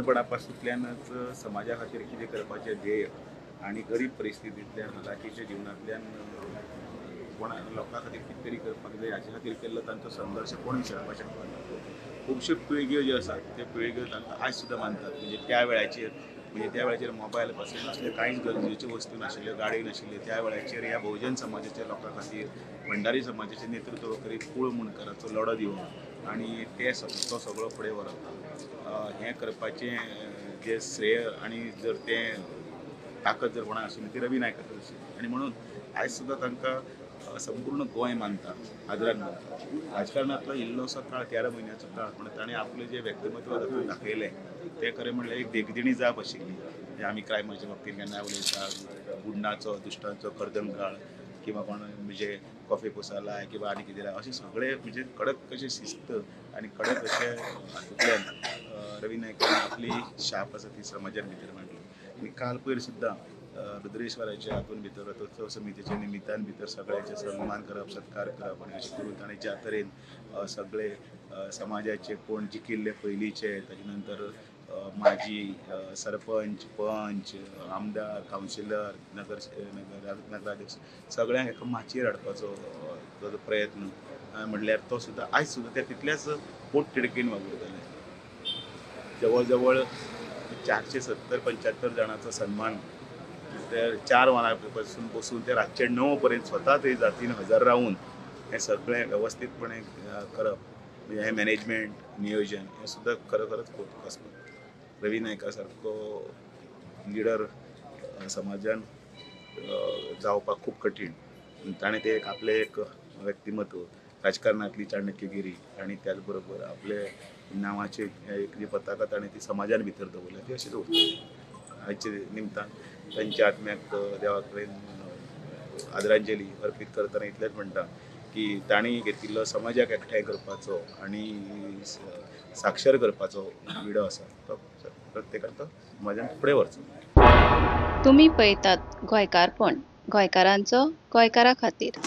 गरीबपणा पासूंतल्यानच समाजा खातीर कितें करपाचें ध्येय आनी गरीब परिस्थितींतल्यान, हलाखीच्या जिवनांतल्यान कोणा लोकां खातीर कितें तरी करपाक जाय हाचे खातीर केल्लो तांचो संघर्श कोण विसरपाक शकना. खुबश्यो पिळग्यो ज्यो आसात त्यो पिळग्यो तांकां आयज सुद्दां मानतात. म्हणजे त्या वेळाचेर मोबायल पासून असल्यो कांयच गरजेच्यो वस्तू नाशिल्ल्यो, गाडी नाशिल्ल्यो. त्या वेळाचेर ह्या बहुजन समाजाच्या लोकां खातीर भंडारी समाजाचें नेतृत्व करीत कुळ मुंडकाराचो लढो दिवप आनी ते तो सगळो फुडें व्हरप, हें करपाचें जें श्रेय आनी जर तें ताकद जर कोणाक आशिल्ली ती रवी नायकाक आशिल्ली. आनी म्हणून आयज सुद्दां तांकां संपूर्ण गोंय मानता, आदरान मानता. राजकारणांतलो इल्लोसो काळ, 13 म्हयन्याचो काळ, पूण ताणें आपलें जें व्यक्तिमत्व दाखयलें तें खरें म्हणल्यार एक देखदिणी जाप आशिल्ली. म्हणजे आमी क्रायमाच्या बाबतींत केन्ना उलयता, गुंडाचो, दुश्टांचो कर्दनकाळ किंवा कोण म्हणजे कॉफी पोसालाय किंवा आनी कितें, अशें सगळें म्हणजे कडक अशें शिस्त आनी कडक अशें हातूंतल्यान रवी नायकान आपली शाप आसा ती समाजान भितर मांडली. आनी काल पयर सुद्दां रुद्रेश्वराच्या हातून भितर रथोत्सव समितीच्या निमित्तान भितर सगळ्याचे सन्मान करप, सत्कार करप आनी अशें करून ताणें ज्या तरेन सगळे समाजाचे कोण जिखिल्ले पयलींचे, ताजे नंतर माजी सरपंच, पंच, आमदार, कावन्सिलर, नगर नगर नगराध्यक्ष सगळ्यांक एका माचयेर हाडपाचो जो प्रयत्न म्हणल्यार तो सुद्दां आयज सुद्दां ते तितल्याच पोटतिडकीन वावुरताले. जवळ जवळ 470-75 जाणांचो सन्मान ते 4 वरां पासून बसून ते रातचे 9 पर्यंत स्वता थंय जातीन हजर रावून हें सगळें वेवस्थीतपणे करप, म्हणजे हें मॅनेजमेंट, नियोजन हें सुद्दां खरोखरच कौतुकास्पद. रवी नायका सारको लिडर समाजान जावपाक खूब कठीण. ताणें तें एक आपलें एक व्यक्तिमत्व, राजकारणांतली चाणक्यगिरी आनी त्याच बरोबर आपले नांवाची एक जी पताका ताणें ती समाजान भितर दवरल्या ती अशीच उरतली. आयचे निमतान तांच्या आत्म्याक देवा कडेन आदरांजली अर्पीत करतना इतलेंच म्हणटा की तांणी घेतिल्लो समाजाक एकठांय करपाचो आनी साक्षर करपाचो विडो आसा तो प्रत्येकान तो समाजान फुडें व्हरचो. तुमी पळयतात गोंयकारपण, गोंयकारांचो, गोंयकारा खातीर.